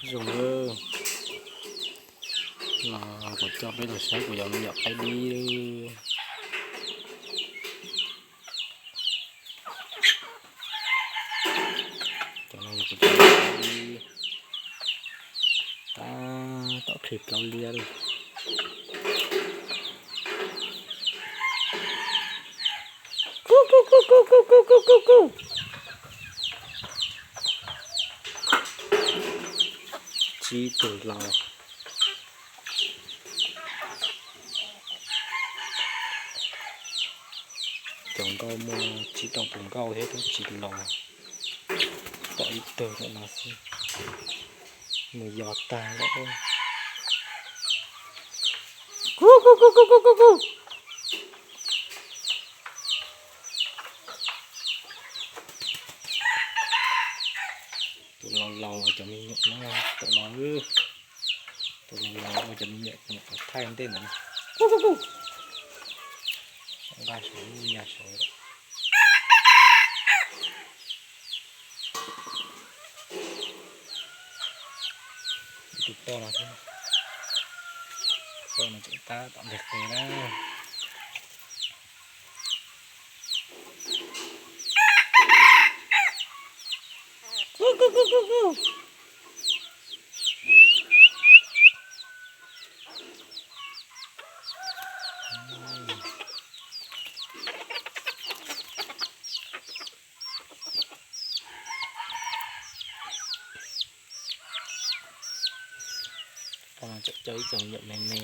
Zoo, no kuv coj peb los saib kuv cov me nyuam qaib dib. Cov no yog kuv cov qaib dib, tab tom qhwv plaub liab li. Tsib tug hlau. Cov nkauj muaj tsib rau tus nkauj thiab twb tsis los, pom ib tug ntawm no xwb, mus yos tag lawm. Tus laus laus cov me nyuam no, tus laus laus, tus laus laus cov me nyuam, nyuam thaij ntej ntawd. Nqa saum ya saud. Tus poj no thiab, tus poj no tseem tab tom nteg qe na. Poj no tseem coj ib co me nyuam me me.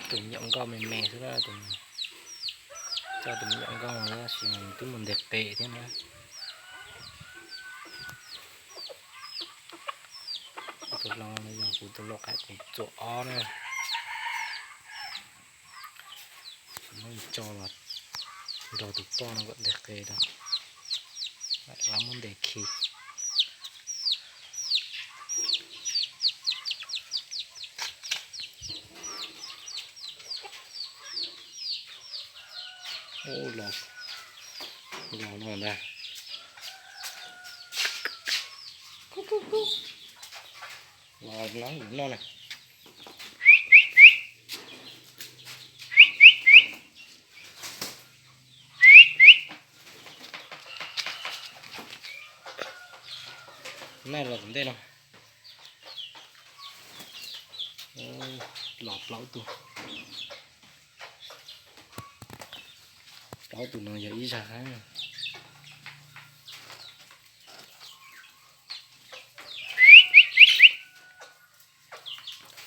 Tus me nyuam nkauj me me xwb na, tus, coj tus me nyuam nkauj no tab sis mas twb mus ntes qe thiab na. Tus hlau no yog kuv tus lau qaib kuv txuam ob na. Muab tso los nrog tus poj no kom ntes qe rau, mam muab ntes khi. Ub, los, los no ntag. Los no, no na. Nai los tom ntej no. Los plaub tug. Plaub tug no yog ib zag.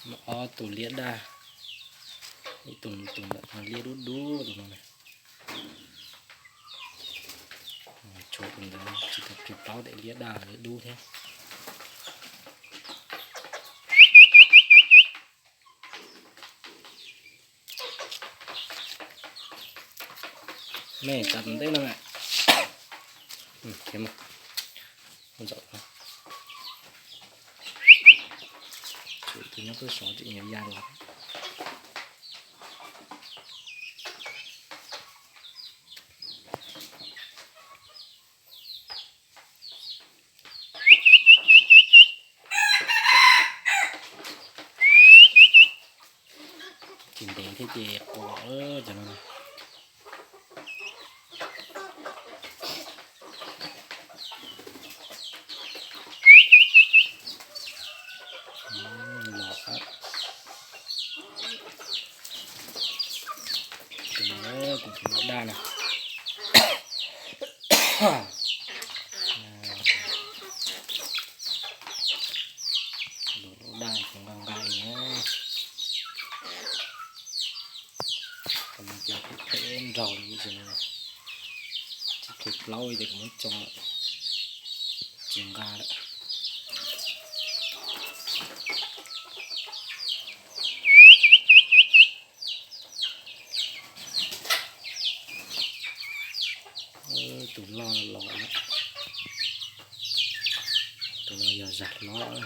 Muaj ob tug liab daj, ib tug, tus ntawm no liab dub dub tus no. Tshuav tus ntawd tsis tau plig plaub tes liab daj liab dub thiab. Me tsa tus ntej no na. Mus zaum no. Tus nyob tuaj sov tseem yuav ya los. Tsis ntev thiab ces quas cov no. Los, tus no kuv tus no daj na. Tus no daj kuv nqa nqa li na. Tus no ces kuv phem nraug li ces no, tsis phem plaub ces kuv muab tso, tsis nqa lawm. Tus loj no los lawm. Tus no yog zag hlob.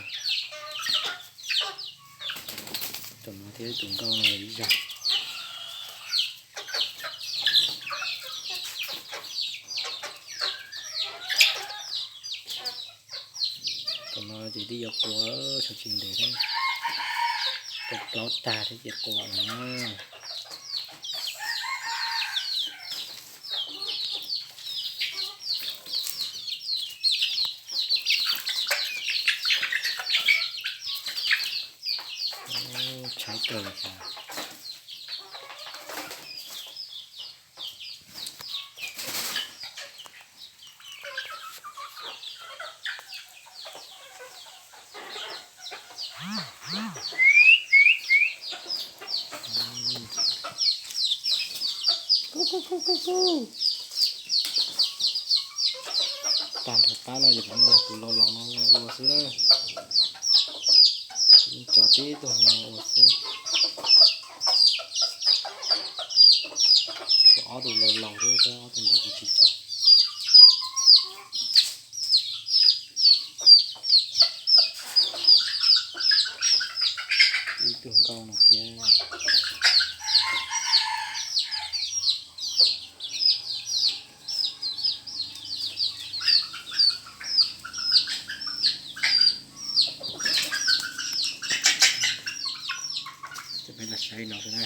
Tus no thiab tus nkauj no yog ib zag. No ces twb yuav qua, tshuav tsis ntev thiab, rau plaub tag thiab ces qua no na. Tshaib kawg li cas. Tag nrho pab no ces peb nyiag tus laus laus no ua xwb na. Tso tib tug no ua xwb. Tshuav ob tug laus laus thiab, ob tug ntawd kuv tsis tso. Ib tug nkauj no thiab. Ces peb los saib no xwb na.